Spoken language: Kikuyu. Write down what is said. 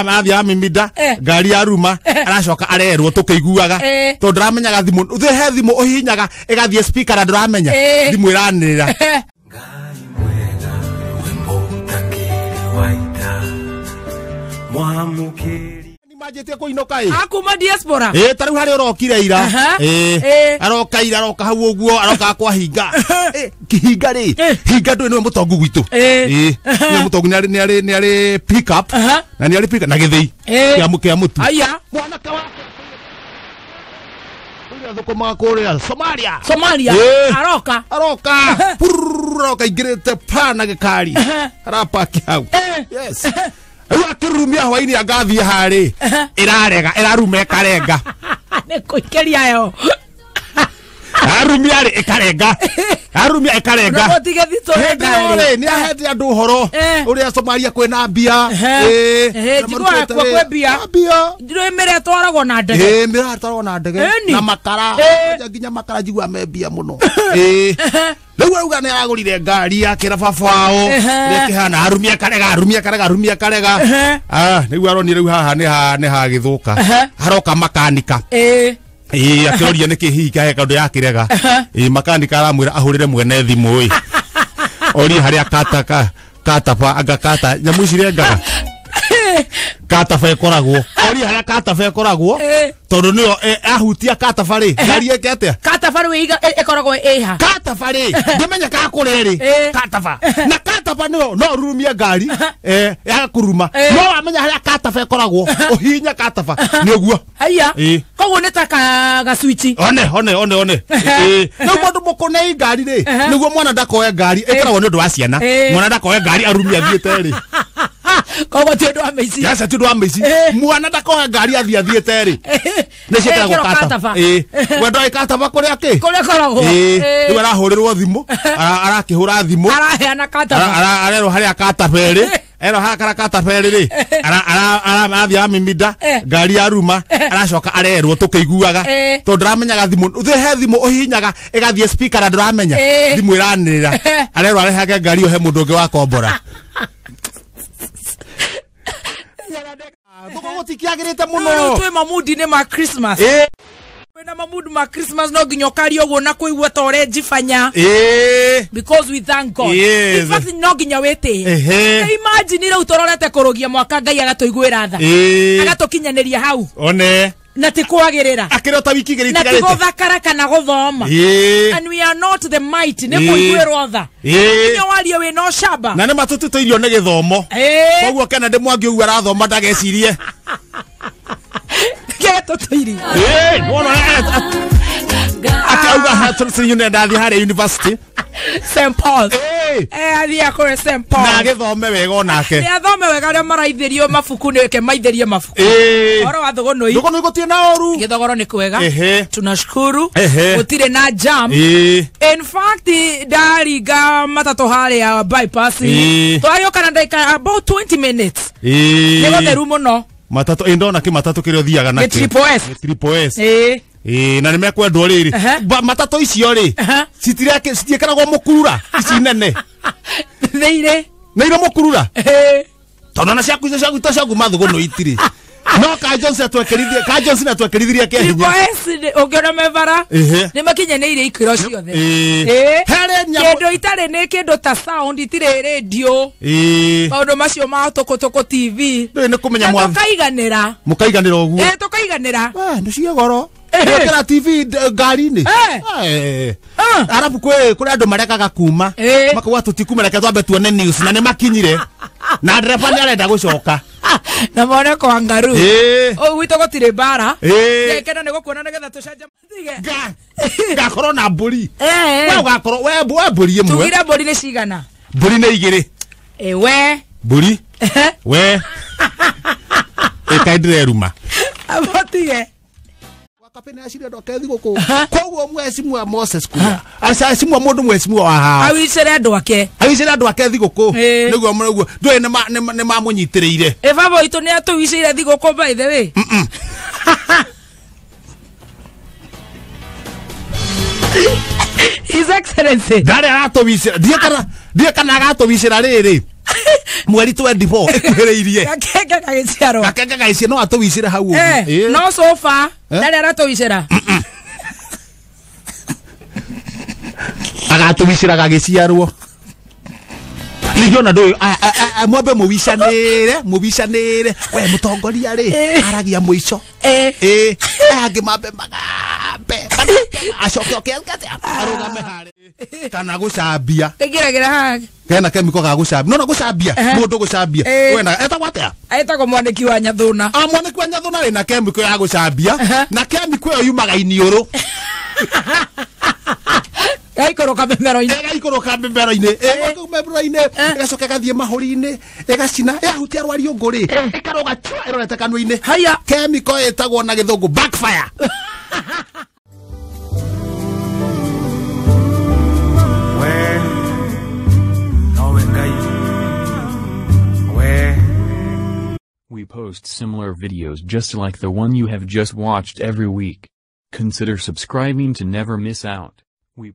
Arathiĩ amimida ngari ya ruma aracoka arerwo tũkĩiguaga tondũ ndũramenyaga thimũ he thimũ ũhihinyaga ĩgathiĩ speaker na ndũramenya thimũ ĩranĩrĩra. Ngai mwega wĩmũtakĩrĩ wa ita mwamũkĩri Manjĩtie kũinũka ĩ akuma diaspora ĩ ta rĩu harĩa ũrokire ira ĩ aroka ira aroka hau ũguo aroka kwa hinga hinga rĩ hinga ndũĩ nĩwe mũtongu gwitũ ĩ nĩwe mũtongu nĩ arĩ pick up na nĩ arĩ pick up na gĩthĩi kĩa mũtu aya mwanake wake ũrĩa thũkũmaga kũrĩa Somalia Somalia aroka aroka aroka ingĩrĩte pa na gĩkari arapaki hau yes rĩu akĩrurumia hwainĩ angathiĩ harĩ ĩrarega ĩraruma ĩkarenga nĩ kũikĩria yo arumia rĩ ĩkarenga arumia ĩkarenga ũtige thitũ hĩndĩ ĩyo rĩ nĩ ahete andũ ũhoro ũrĩa Somalia kwĩna mbia njiguaga kuo kwĩ mbia ndũĩ mĩrĩa ĩtwaragwo na ndege ĩ mĩrĩa ĩtwaragwo na ndege na makara nginya makara njiguaga me mbia mũno rĩu auga nĩ aragũrire ngari akĩra baba wao ũrĩa ĩkĩhana arumia karega arumia karega arumia karega rĩu aronire rĩu haha nĩ hagĩthũka haroka makanika ĩ akĩroria nĩkĩ hihi kahe kaũndũ yakĩrega ĩ makanika aramwĩra ahũrĩre mwene thimũ ĩ orie harĩa kataba anga kata nyamũ ici rengaga kataba ĩkoragwo orie harĩa kataba ĩkoragwo tondũ nĩyo ahutia kataba rĩ ngari ĩke atĩa kataba rĩu ĩkoragwo ĩha kataba rĩ ndĩmenya kakũrĩa rĩ kataba na kataba nĩyo no ũrurumie ngari yakũruma no wamenya harĩa kataba ĩkoragwo ũhihinya kataba nĩ ũguo haiya koguo nĩ ta gaswichi one one one one rĩu mũndũ mũkũnei ngari rĩ nĩguo mwana ndakoe ngari ĩkoragwo nĩ ũndũ wa ciana mwana ndakoe ngari arumie athiĩte rĩ koguo ti ũndũ wa mĩici aca ti ũndũ wa mĩici mwana ndakoe ngari athiĩ athiĩte rĩ nĩ ciĩtagwo kataba we ndoĩ kataba kũrĩa kĩ kũrĩa ĩkoragwo rĩu arahũrĩrwo thimũ arakĩhũra thimũ araheana kataba arerwo harĩa kataba ĩrĩ ero haha kataba ĩrĩ rĩ arathiĩ amimida ngari ya ruma aracoka arerwo tũkĩiguaga tondũ ndũramenyaga thimũ he thimũ ũhihinyaga ĩgathiĩ speaker na ndũramenya thimũ ĩranĩrĩra arerwo arehage ngari ĩyo he mũndũ ũngĩ wa kombora thũkũ gũtikĩagĩrĩte mũno rĩu twĩ mamudi-inĩ ma Christmas wĩna mamudu ma Christmas no nginya ũkaria ũguo na kũigua ta ũrenjibanya because we thank God. In fact no nginya wĩtĩe imagine rĩu tũrorete kũrũgia mwaka Ngai agatũiguĩra tha agatũkinyanĩria hau one na ti kwagĩrĩra akĩrĩ ta wiki igĩrĩ na ti gũthakara kana gũthoma and we are not the mighty nĩ kũiguĩrwo tha nginya warie wĩna ũcamba na nĩ matũtũtĩirio nĩ gĩthomo koguo Kennedy Mwangi ũguo arathoma ndagecirie akauga ndathiĩ harĩa university St Paul athiĩ akũrĩ St Paul na agĩthome wega onake nĩ athome wega arĩa maraithĩrio mabuku nĩ maithĩrie mabuku ũhoro wa thũgũnũi thũgũnũi gũtirĩ na ũru gĩthogoro nĩ kwega tunashukuru gũtirĩ na jam in fact ndaringa matatũ harĩa bypass twagĩũka na ndagĩka about 20 minutes nĩ gũtheru mũno matatũ ĩ ndona kĩ matatũ kĩrĩa ũthiaga nakĩo triple S triple S na nĩ mekwendwo rĩrĩ matatũ icio rĩ citiĩkĩragwo mũkurura ici nene nĩ irĩ mũkurura tondũ ona ciaku icio ciaku ciaku mathũgũnũ itirĩ no ka Johnson atwekĩrithie ka Johnson atwekĩrithirie kĩa hinya Triple S ũngĩona me bara nĩ makinyanĩire ikĩro ciothe kĩndũ itarĩ nĩ kĩndũ ta sound itirĩ radio maũndũ macio ma tũkũtũkũ TV ndũĩ nĩ kũmenya mwathi tũkaiganĩra mũkaiganĩra ũguo tũkaiganĩra nĩ cia goro gwĩkĩra TV ngari-inĩ arabu kwĩ andũ marekaga kuma makauga tũtikuma reke twambe tuone news na nĩ makinyire na ndereba nĩ arenda gũcoka na mone kwa ngaru ũguo gwitũ gũtirĩ mbara ngekena nĩ gũkuona nĩgetha tũcanjamũtige ngakorwo na mbũri we ũgakorwo we mbũri ĩmwe tugire mbũri nĩ cigana mbũri nĩ igĩrĩ we mbũri we ĩkaĩ ndĩreruma abotige kapene acire andũ ake thigũkũ koguo mwecimua Moses kuga acimua mũndũ mwecimua wa haha awicĩre andũ ake awicĩre andũ ake thigũkũ nĩguo nĩguo ndũĩ nĩ mamũnyitĩrĩire ĩ baba witũ nĩ atũwicĩire thigũkũ by the way His Excellency ndarĩ aratũwicĩra ndiĩ kana agatũwicĩra rĩrĩ Mweri 24 ĩkuhĩrĩirie. Gakenge gagĩciarwo. Gakenge gagĩciarwo no atũwicĩre hau ũguo. No so far ndarĩ aratũwicĩra. Agatũwicĩra gagĩciarwo. Ningĩ ona ndũĩ mwambe mũwicanĩre we mũtongoria rĩ aragia mũico ĩ angĩ mambe magambe acoke oke arũgame harĩ kana gũcambia kĩgĩragĩra haha kena kemiko ga gũcambia nona gũcambia mũndũ gũcambia wena etagwo atĩa etagwo mwanĩki wa Nyathuna. Mwanĩki wa Nyathuna rĩ na kemiko ya gũcambia na kemiko ĩyo yumaga iniũrũ gaikũrũka mĩmero-inĩ ĩgaikũrũka mĩmero-inĩ mĩmero-inĩ ĩgacoka ĩgathiĩ mahũri-inĩ ĩgacina yahutia rwariũngũ rĩ ĩkarũga chua ĩrorete kanua-inĩ. Haya. Kemiko ĩtagwo na gĩthũngũ backfire. We nowe Ngai we. We post similar videos just like the one you have just watched every week. Consider subscribing to never miss out. We